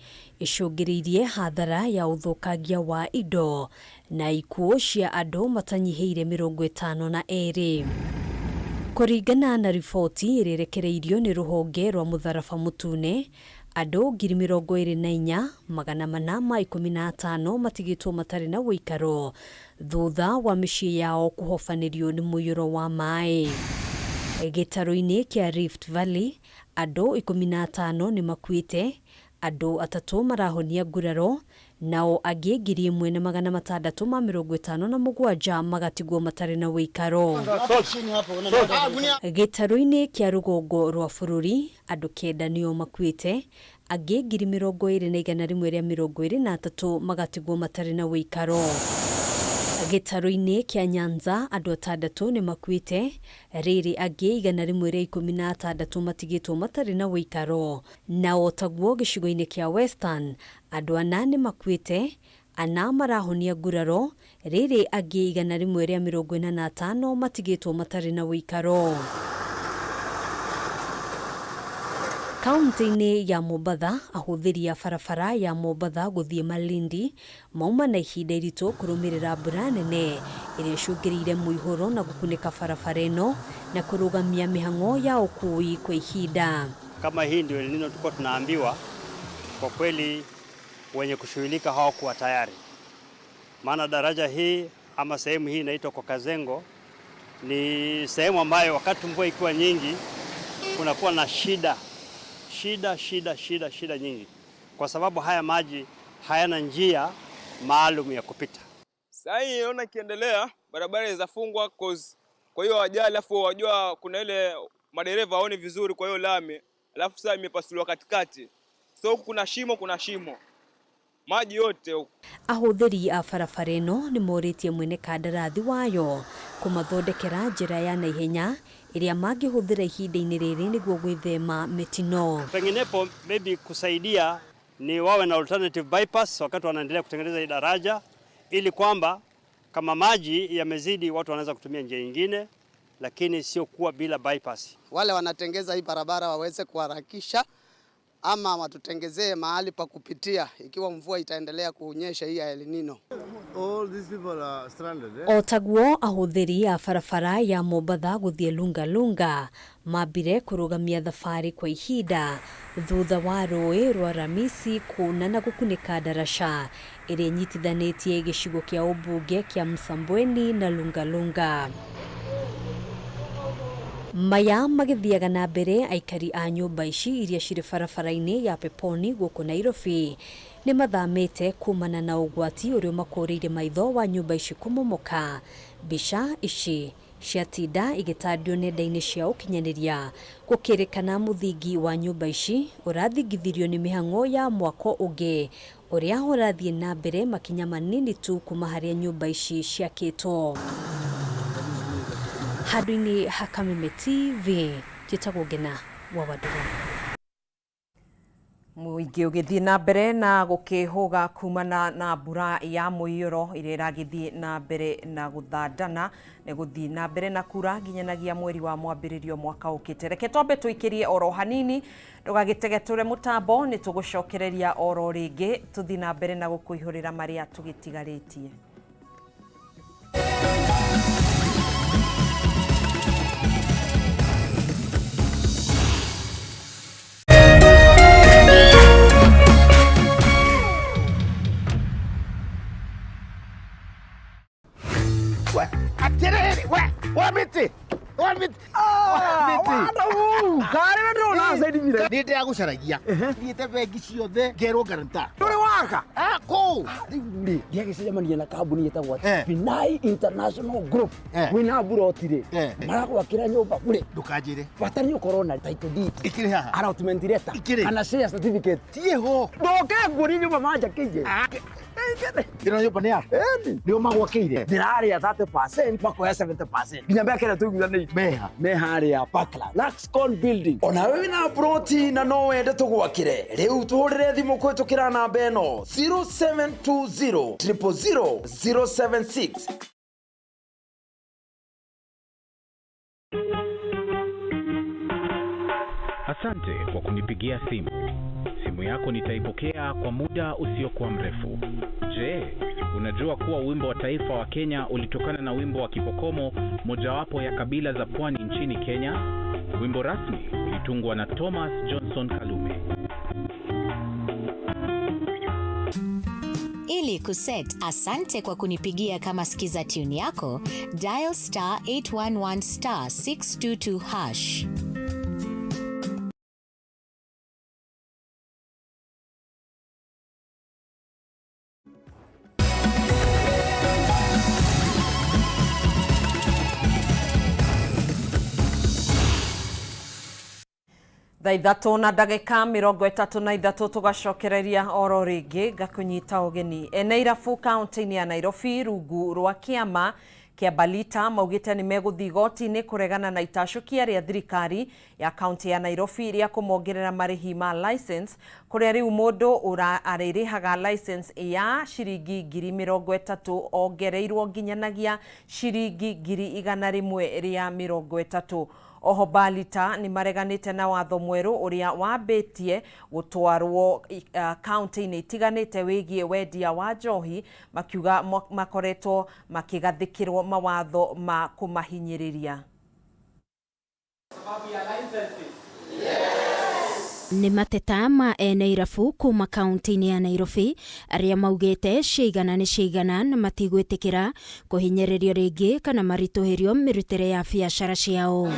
Speaker 22: ĩcũngĩrĩirie hathara ya ũthũkangia wa indo na ikuũ cia andũ matanyihĩire 52. Kũringana na riboti ĩrĩa ĩrekereirio nĩ rũhonge rwa mũtharaba mũtune, andũ 24,415 matigĩtwo matarĩ na ũikaro thutha wa mĩciĩ yao kũhobanĩrio nĩ mũiyũro wa maĩ. Gĩtarũ-inĩ kĩa Rift Valley, andũ 15 nĩ makuĩte, andũ 3 marahonia nguraro, nao angĩ 1657 magatigwo matarĩ na ũikaro. Gĩtarũ-inĩ kĩa rũgongo rwa bũrũri, andũ 9 nĩo makuĩte, angĩ 20,123 magatigwo matarĩ na ũikaro. Gĩtarũ-inĩ kĩa Nyanza, andũ 6 nĩ makuĩte, rĩrĩ angĩ 116 matigĩtwo matarĩ na ũikaro. Na o taguo gĩcigo-inĩ kĩa Western, andũ 4 nĩ makuĩte, 4 marahonia nguraro, rĩrĩ angĩ 145 matigĩtwo matarĩ na ũikaro. Kaunti-inĩ ya Mombatha, ahũthĩri a barabara ya Mombatha gũthiĩ Malindi mauma na ihinda iritũ kũrũmĩrĩra mbura nene ĩrĩa ĩcũngĩrĩire mũihũro na gũkunĩka barabara ĩno na kũrũgamia mĩhang'o ya ũkui kwa ihinda.
Speaker 23: Kama hii ndio El Nino tulikuwa tunaambiwa, kwa kweli wenye kushughulika hawakuwa tayari, maana daraja hii ama sehemu hii inaitwa kwa Kazengo ni sehemu ambayo wakati mvua ikiwa nyingi kunakuwa na shida shida shida shida shida nyingi, kwa sababu haya maji hayana njia maalum ya kupita.
Speaker 24: Sasa hii naona ikiendelea barabara zafungwa cause kwa hiyo ajali, alafu wajua kuna ile madereva haoni vizuri, kwa hiyo lami, alafu sasa imepasuliwa katikati, so huku kuna shimo, kuna shimo maji yote huku.
Speaker 22: Ahũthĩri a barabara ĩno nĩ morĩtie mwene kandarathi wayo kũmathondekera njĩra ya naihenya ĩrĩa mangĩhũthĩra ihinda-inĩ rĩrĩ nĩguo gwĩthema mĩtino.
Speaker 23: Penginepo maybe kusaidia ni wawe na alternative bypass wakati wanaendelea kutengeneza hii daraja, ili kwamba kama maji yamezidi watu wanaweza kutumia njia nyingine, lakini sio kuwa bila bypass.
Speaker 25: Wale wanatengeza hii barabara waweze kuharakisha
Speaker 2: ama watutengezee mahali pa kupitia ikiwa mvua itaendelea kunyesha hii ya El Nino.
Speaker 3: All these people are stranded, eh?
Speaker 22: O taguo ahũthĩri a barabara ya Mombatha gũthiĩ Lungalunga mambire kũrũgamia thabarĩ kwa ihinda thutha wa rũĩ rwa Ramisi kuna na gũkunĩka ndaraca ĩrĩa ĩnyitithanĩtie gĩcigo kĩa ũmbunge kĩa Msambweni na Lungalunga. Maya magĩthiaga na mbere aikari a nyũmba ici iria cirĩ barabara-inĩ ya Peponi gũkũ Nairobi nĩ mathamĩte kumana na ũgwati ũrĩa ũmakũrĩire maitho wa nyũmba ici kũmomoka. Mbica ici ciatinda igĩtandio nenda-inĩ cia ũkinyanĩria gũkĩrĩkana mũthingi wa nyũmba ici ũrathingithirio nĩ mĩhang'o ya mwako ũngĩ ũrĩa ũrathiĩ na mbere makinya manini tu kuma harĩa nyũmba ici ciakĩtwo. Handũ-inĩ ha Kameme TV njĩtagwo Ngena wa Wandũrũ.
Speaker 1: Mũingĩ ũgĩthiĩ na mbere na gũkĩhũga kumana na mbura ya mũiyũro ĩrĩa ĩragĩthiĩ na mbere na gũthandana nĩ gũthiĩ na mbere na kura nginyanagia mweri wa mwambĩrĩrio mwaka ũkĩte. Reke twambe tũikĩrie oro hanini, ndũgagĩtegetũre mũtambo, nĩ tũgũcokereria oro rĩngĩ tũthiĩ na mbere na gũkũihũrĩra marĩa tũgĩtigarĩtie.
Speaker 4: Nä ndäragucaragia thiäte bengi ciothe ngerwo guarantor.
Speaker 7: Ndũrĩ waka
Speaker 4: kũ
Speaker 7: rĩu rĩ ndiagĩcemania na kambuni ĩtagwo Binai International Group wĩna mburoti rĩ maragwakĩra nyũmba bure.
Speaker 4: Ndũkanjĩre
Speaker 7: bata nĩ ũkorwo na title deed
Speaker 4: ikĩrĩ haha,
Speaker 7: allotment letter kana share certificate
Speaker 4: ciĩho.
Speaker 7: Ndoke nguonie nyũmba manjakĩire.
Speaker 4: Ĩno nyũmba nĩ yaku? Nĩo magwakĩire?
Speaker 7: Ndĩrarĩa 30% makoya 70% nginya mĩaka ĩrĩa tũiguithanĩirie
Speaker 4: meha
Speaker 7: me harĩa Parkland Luxcon building. Ona wewe wĩna ploti na no wende tũgwakĩre, rĩu tũhũrĩre thimũ kũhĩtũkĩra namba ĩno 0720 000 076.
Speaker 25: Asante kwa kunipigia simu. Simu yako nitaipokea kwa muda usiokuwa mrefu. Je, unajua kuwa wimbo wa taifa wa Kenya ulitokana na wimbo wa Kipokomo, mojawapo ya kabila za pwani nchini Kenya? Wimbo rasmi ulitungwa na Thomas Johnson Kalume.
Speaker 26: Ili kuset asante kwa kunipigia kama skiza tune yako, dial star 811 star 622 hash.
Speaker 1: Thaa ithatũ na ndagĩka 33 tũgacokereria oro rĩngĩ ngakũnyita ũgeni. Ene irabu kaunti-inĩ ya Nairobi rungu rwa kĩama kĩa Balita maugĩte nĩ megũthiĩ igoti-inĩ kũregana na itacũkia rĩa thirikari ya kaunti ya Nairobi rĩa kũmongerera marĩhi ma license kũrĩa rĩu mũndũ arĩrĩhaga license ya ciringi 30,000 ongereirwo nginyanagia ciringi 130,000. Oho Balita nĩ mareganĩte na watho mwerũ ũrĩa wambĩtie gũtwarwo kaunti-inĩ itiganĩte wĩgiĩ wendia wa njohi, makiuga makoretwo makĩgathĩkĩrwo mawatho ma kũmahinyĩrĩria.
Speaker 27: Nĩ mateta ma ene irabu kuma kaunti-inĩ ya Nairobi arĩa maugĩte ciigana nĩ ciigana na matigwĩtĩkĩra kũhinyĩrĩrio rĩngĩ kana maritũhĩrio mĩrutĩre ya biacara ciao.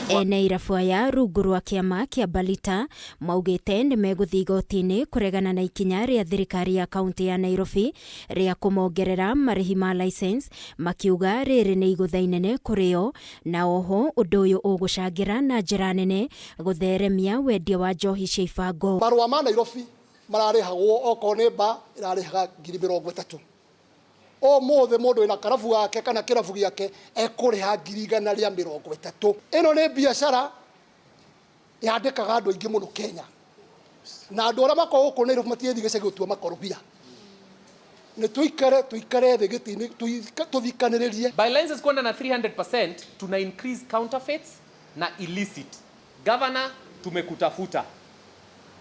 Speaker 27: Ene irabu aya rungu rwa kĩama kĩa Balita maugĩte nĩ megũthiĩ igoti-inĩ kũregana na ikinya rĩa thirikari ya kaunti ya Nairobi rĩa kũmongerera marĩhi ma license, makiuga rĩrĩ nĩ igũtha inene kũrĩ o, na oho ũndũ ũyũ ũgũcangĩra na njĩra nene gũtheremia wendia wa njohi cia ibango.
Speaker 28: Marũa ma Nairobi mararĩhagwo okorwo nĩ ba ĩrarĩhaga 30,000. Ũmũthĩ mũndũ wĩna karabu gake kana kĩrabu gĩake ekũrĩha 130,000. Ĩno nĩ biacara yandĩkaga andũ aingĩ mũno Kenya, na andũ arĩa makoragwo gũkũ Nairobi matirathiĩ gĩcagi gũtua makorobia. Nĩ tuikare thĩ gĩtĩ-inĩ tũthikanĩrĩrie.
Speaker 29: By licenses kwenda na 300% tuna increase counterfeits na illicit. Governor, tumekutafuta.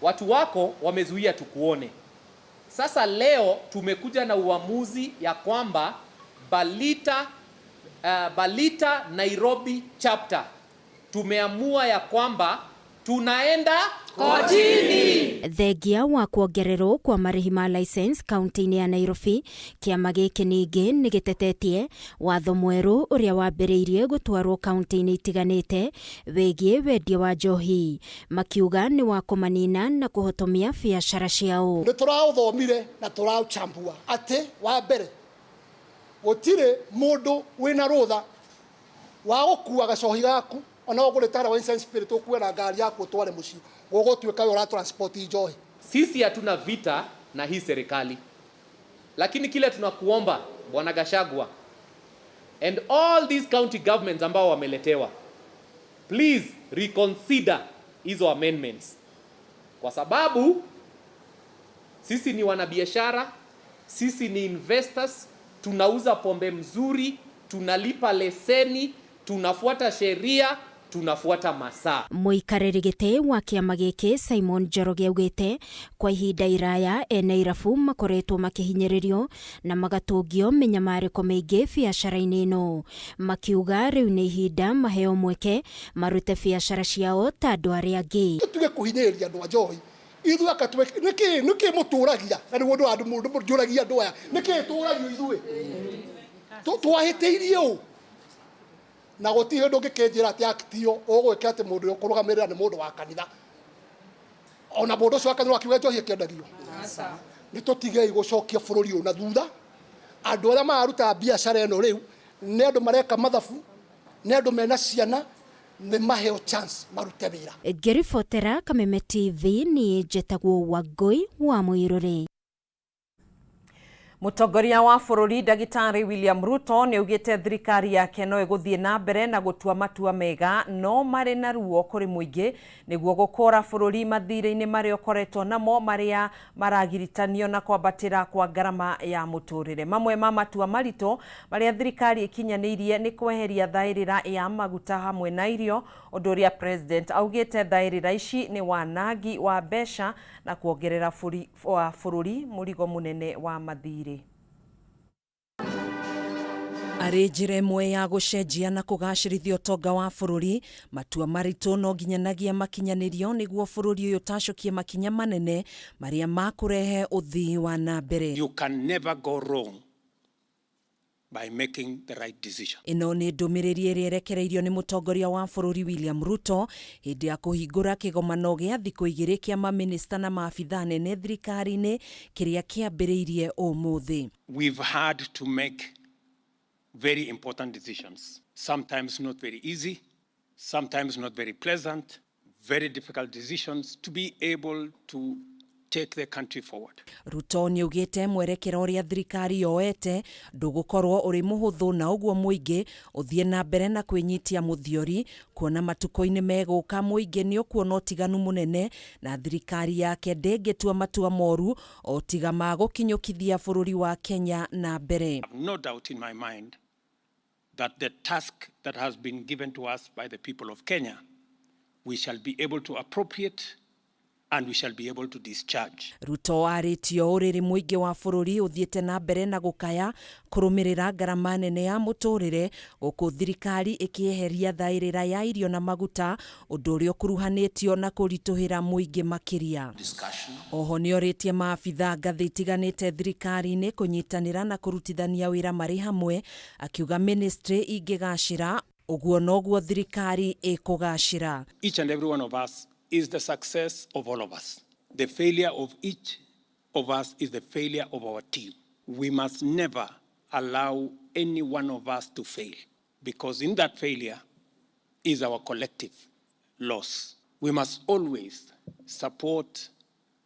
Speaker 29: Watu wako wamezuia tukuone. Sasa leo tumekuja na uamuzi ya kwamba Balita Nairobi chapter tumeamua ya kwamba tunaenda kotini.
Speaker 27: Thengia wa kuongererwo kwa marĩhi ma license kaunti-inĩ ya Nairobi, kĩama gĩkĩ ningĩ nĩ gĩtetetie watho mwerũ ũrĩa wambĩrĩirie gũtwarwo kaunti-inĩ itiganĩte wĩgiĩ wendia wa njohi, makiuga nĩ wa kũmanina na kũhotomia biacara ciao.
Speaker 28: Nĩ tũraũthomire na tũraũchambua atĩ wa mbere gũtirĩ mũndũ wĩna rũtha wa gũkua gacohi gaku ona ũgũrĩte harĩa wine spirit ũkue na ngari yaku ũtware mũciĩ gũgũtuĩka we ũra transport njohi.
Speaker 29: Sisi hatuna vita na hii serikali, lakini kile tunakuomba Bwana Gachagua and all these county governments ambao wameletewa, please reconsider hizo amendments, kwa sababu sisi ni wanabiashara, sisi ni investors, tunauza pombe mzuri, tunalipa leseni, tunafuata sheria, tunafuata masaa.
Speaker 27: Mũikarĩri gĩtĩ wa kĩama gĩkĩ Simon Njoroge augĩte kwa ihinda iraya ene irabu makoretwo makĩhinyĩrĩrio na magatũngio mĩnyamarĩko mĩingĩ biacara-inĩ ĩno, makiuga rĩu nĩ ihinda maheo mweke marute biacara ciao ta andũ arĩa angĩ.
Speaker 28: Tũtige kũhinyĩrĩria andũ a njohi ithuĩ aka nĩkĩ nĩkĩ mũtũragia na nĩguo andũ andũ mũndũ njũragia andũ aya nĩkĩ tũragio ithuĩ twahĩtĩirie ũ na gũtirĩ ũndũ ũngĩkĩnjĩra atĩ act ĩyo ũgwĩka atĩ mũndũ ũrĩa ũkũrũgamĩrĩra nĩ mũndũ wa kanitha ona mũndũ ũcio wa kanitha akiuga njohi ĩkĩendagio. Nĩ tũtigei gũcokia bũrũri ũyũ na thutha. Andũ arĩa mararuta biacara ĩno rĩu nĩ andũ mareka mathabu, nĩ andũ mena ciana, nĩ maheo chance marute wĩra.
Speaker 27: Ngĩribotera Kameme TV niĩ njetagwo Wangũi wa Mũirũrĩ.
Speaker 1: Mũtongoria wa bũrũri Ndagĩtarĩ William Ruto nĩ augĩte thirikari yake no ĩgũthiĩ na mbere na gũtua matua mega no marĩ na ruo kũrĩ mũingĩ nĩguo gũkũra bũrũri mathirĩ-inĩ marĩa ũkoretwo namo marĩa maragiritanio na kwambatĩra kwa ngarama ya mũtũrĩre. Mamwe ma matua maritũ marĩa thirikari ĩkinyanĩirie nĩ kweheria thaĩrĩra ya maguta hamwe na irio, ũndũ ũrĩa president augĩte thaĩrĩra ici nĩ wanangi wa mbeca na kuongerera bũrũri mũrigo mũnene wa mathirĩ. Arĩ njĩra ĩmwe ya gũcenjia na kũgacĩrithia ũtonga wa bũrũri, matua maritũ no nginyanagia makinyanĩrio nĩguo bũrũri ũyũ ũtacũkie makinya manene marĩa makũrehe ũthii wa na mbere.
Speaker 6: You can never go wrong by making the right decision.
Speaker 1: Ĩno nĩ ndũmĩrĩri ĩrĩa ĩrekereirio nĩ mũtongoria wa bũrũri William Ruto hĩndĩ ya kũhingũra kĩgomano gĩa thikũ igĩrĩ kĩa mamĩnĩsta na maabithaa nene thirikari-inĩ kĩrĩa kĩambĩrĩirie ũmũthĩ.
Speaker 6: We've had to make very important decisions, sometimes not very easy, sometimes not very pleasant, very difficult decisions to be able to take the country forward.
Speaker 1: Ruto nĩ augĩte mwerekera ũrĩa thirikari yoete ndũgũkorwo ũrĩ mũhũthũ na ũguo mũingĩ ũthiĩ na mbere na kwĩnyitia mũthiori kuona matukũ-inĩ megũka mũingĩ nĩ ũkuona ũtiganu mũnene na thirikari yake ndĩngĩtua matua moru o tiga ma gũkinyũkithia bũrũri wa Kenya na mbere.
Speaker 6: I have no doubt in my mind that the task that has been given to us by the people of Kenya, we shall be able to appropriate and we shall be able to discharge.
Speaker 1: Ruto arĩtio ũrĩrĩ mũingĩ wa bũrũri ũthiĩte na mbere na gũkaya kũrũmĩrĩra ngarama nene ya mũtũrĩre gũkũ thirikari ĩkĩeheria thaĩrĩra ya irio na maguta ũndũ ũrĩa ũkuruhanĩtio na kũritũhĩra mũingĩ makĩria. Oho nĩorĩtie maabithaa ngathĩ itiganĩte thirikari-inĩ kũnyitanĩra na kũrutithania wĩra marĩ hamwe akiuga ministry ingĩgacĩra ũguo noguo thirikari ĩkũgacĩra.
Speaker 6: Each and every one of us is the success of all of us. The failure of each of us is the failure of our team. We must never allow any one of us to fail, because in that failure is our collective loss. We must always support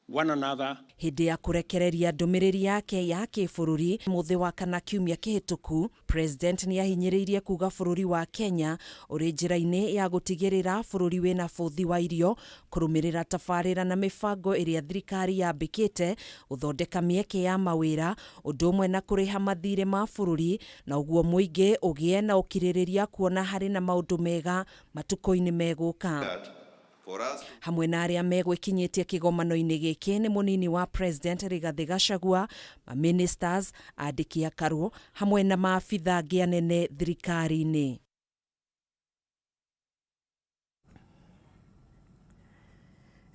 Speaker 6: one another.
Speaker 1: Hĩndĩ ya kũrekereria ndũmĩrĩri yake ya kĩbũrũri mũthĩ wa kana kiumia kĩhĩtũku, President nĩ ahinyĩrĩirie kuga bũrũri wa Kenya ũrĩ njĩra-inĩ ya gũtigĩrĩra bũrũri wĩna bũthi wa irio kũrũmĩrĩra tabarĩra na mĩbango ĩrĩa thirikari yambĩkĩte gũthondeka mĩeke ya mawĩra ũndũ ũmwe na kũrĩha mathirĩ ma bũrũri na ũguo mũingĩ ũgĩe na ũkirĩrĩria kuona harĩ na maũndũ mega matukũ-inĩ megũka. Hamwe na arĩa megwĩkinyĩtie kĩgomano-inĩ gĩkĩ nĩ mũnini wa President Rigathĩ Gachagua, maministers, andĩki a karũ hamwe na maabitha angĩ anene thirikari-inĩ.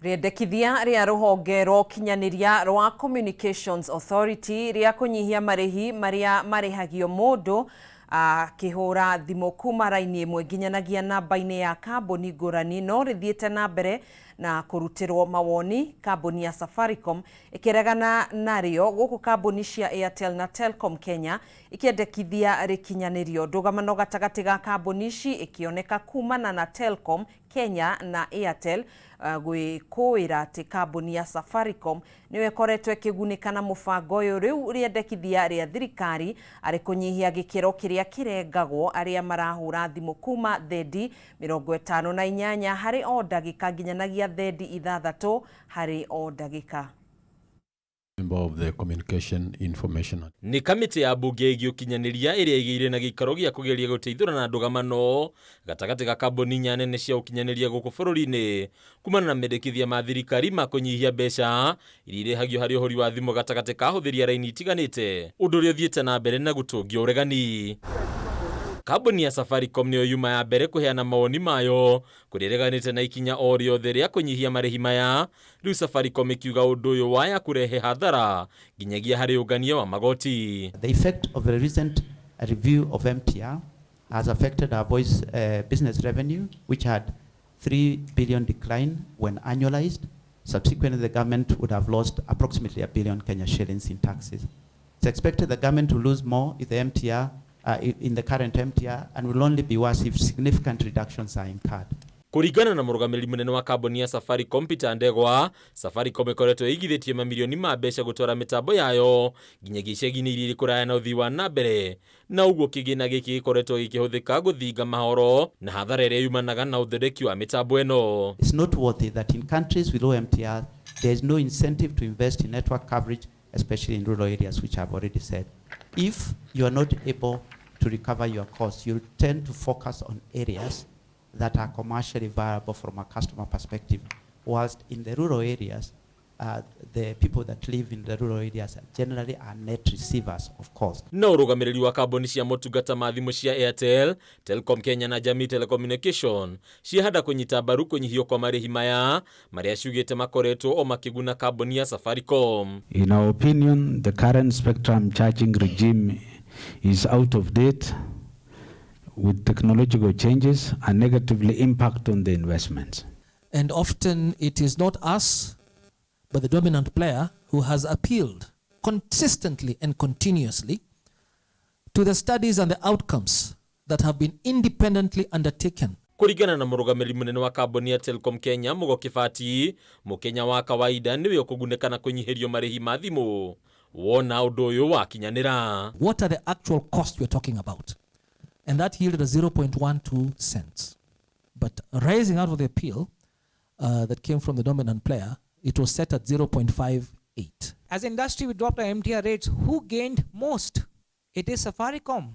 Speaker 1: Rĩendekithia rĩa rũhonge rwa ũkinyanĩria rwa Communications Authority rĩa kũnyihia marĩhi marĩa marĩhagio mũndũ akĩhũra thimũ kuma raini ĩmwe nginyanagia namba-inĩ ya kambuni ngũrani no rĩthiĩte na mbere na kũrutĩrwo mawoni kambuni ya Safaricom ĩkĩregana narĩo gũkũ kambuni cia Airtel na Telcom Kenya ikĩendekithia rĩkinyanĩrio. Ndũgamano gatagatĩ ga kambuni ici ĩkĩoneka kumana na Telcom Kenya na Airtel gwĩkũĩra atĩ kambuni ya Safaricom nĩyo ĩkoretwo ĩkĩgunĩka na mũbango ũyũ. Rĩu rĩendekithia rĩa thirikari arĩ kũnyihia gĩkĩro kĩrĩa kĩrengagwo arĩa marahũra thimũ kuma thendi 58 harĩ o ndagĩka nginyanagia thendi 6 harĩ o ndagĩka.
Speaker 8: Member of the Communication Information
Speaker 9: Nĩ kamĩtĩ ya mbunge ĩgiĩ ũkinyanĩria ĩrĩa ĩgĩire na gĩikaro gĩa kũgeria gũteithũra na ndũgamano gatagatĩ ga kambuni inya nene cia ũkinyanĩria gũkũ bũrũri-inĩ kumana na mendekithia ma thirikari ma kũnyihia mbeca iria irĩhagio harĩ ũhũri wa thimũ gatagatĩ ka ahũthĩri a raini itiganĩte, ũndũ ũrĩa ũthiĩte na mbere na gũtũngia ũregani. Kambuni ya Safaricom nĩyo yuma ya mbere kũheana mawoni mayo kũrĩa ĩreganĩte na ikinya o rĩothe rĩa kũnyihia marĩhi maya. Rĩu Safaricom ĩkiuga ũndũ ũyũ waya kũrehe hathara nginyagia harĩ ũngania wa magoti.
Speaker 10: The effect of the recent review of MTR has affected our voice business revenue, which had 3 billion decline when annualized. Subsequently, the government would have lost approximately 1 billion Kenya shillings in taxes. It's expected the government to lose more if the MTR, in the current MTR, and will only be worse if significant reductions are incurred.
Speaker 9: Kũringana na mũrũgamĩrĩri mũnene wa kambuni ya Safaricom Peter Ndegwa, Safaricom ĩkoretwo ĩigithĩtie mamirioni ma mbeca gũtwara mĩtambo yayo nginyagia icagi-inĩ iria irĩ kũraya na ũthii wa na mbere, na ũguo kĩgĩna gĩkĩ gĩkoretwo gĩkĩhũthĩka gũthinga mahoro na hathara ĩrĩa yumanaga na ũthondeki wa mĩtambo ĩno.
Speaker 10: It's noteworthy that in countries with low MTR, there is no incentive to invest in network coverage, especially in rural areas, which I've already said. If you are not able to recover your costs, you'll tend to focus on areas that are commercially viable from a customer perspective, whilst in the rural areas, the people that live in the rural areas generally are net receivers of cost.
Speaker 9: No ũrũgamĩrĩri wa kambuni cia motungata ma thimũ cia Airtel, Telcom Kenya na Jamii Telecommunication ciahanda kũnyita mbaru kũnyihio kwa marĩhi maya marĩa ciugĩte makoretwo o makĩguna kambuni ya Safaricom.
Speaker 11: In our opinion, the current spectrum charging regime is out of date with technological changes and negatively impact on the investments.
Speaker 12: And often it is not us, but the dominant player who has appealed consistently and continuously to the studies and the outcomes that have been independently undertaken.
Speaker 9: Kũringana na mũrũgamĩrĩri mũnene wa kambuni ya Telcom Kenya Mugo Kibati, mũkenya wa kawaida nĩwe ũkũgunĩka na kũnyihĩrio marĩhi ma thimũ wona ũndũ ũyũ wakinyanĩra.
Speaker 12: What are the actual costs we're talking about? And that yielded a 0.12 cents. But rising out of the appeal that came from the dominant player, it was set at 0.58.
Speaker 13: As industry, we dropped our MTR rates. Who gained most? It is Safaricom.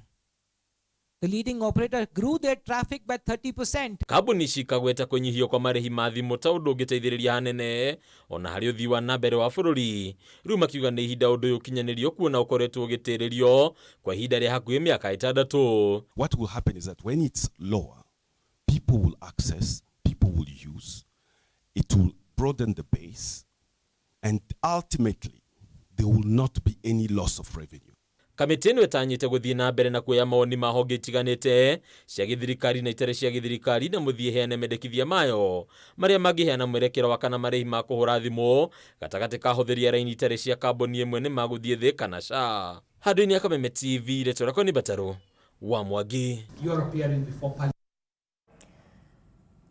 Speaker 13: The leading operator grew their traffic by 30%.
Speaker 9: Kambuni ici ikagweta kũnyihio kwa marĩhi ma thimũ ta ũndũ ũngĩteithĩrĩria hanene ona harĩ ũthii wa na mbere wa bũrũri. Rĩu makiuga nĩ ihinda ũndũ ũyũ ũkinyanĩrio kuona ũkoretwo ũgĩtĩrĩrio kwa ihinda rĩa hakuhĩ mĩaka 6.
Speaker 14: What will happen is that when it's lower, people will access, people will use, it will broaden the base, and ultimately, there will not be any loss of revenue.
Speaker 9: Kamĩtĩ ĩno ĩtanyĩte gũthiĩ na mbere na kuoya mawoni ma honge itiganĩte cia gĩthirikari na itarĩ cia gĩthirikari na mũthiĩ ĩheane mendekithia mayo marĩa mangĩheana mwerekero wa kana marĩhi ma kũhũra thimũ gatagatĩ ka ahũthĩri a raini itarĩ cia kambuni ĩmwe nĩ magũthiĩ thĩ kana ca. Handũ-inĩ ya Kameme TV, rĩtwa rĩakwa nĩ Mbatarũ wa Mwangi.
Speaker 16: You're appearing before Parliament.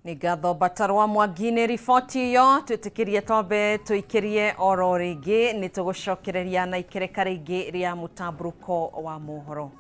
Speaker 1: Nĩ ngatho Mbatarwa Mwangi nĩ riboti ĩyo. Twĩtĩkĩrie twambe tũikĩrie oro rĩngĩ, nĩ tũgũcokereria na ikereka rĩngĩ rĩa mũtambũrũko wa mohoro.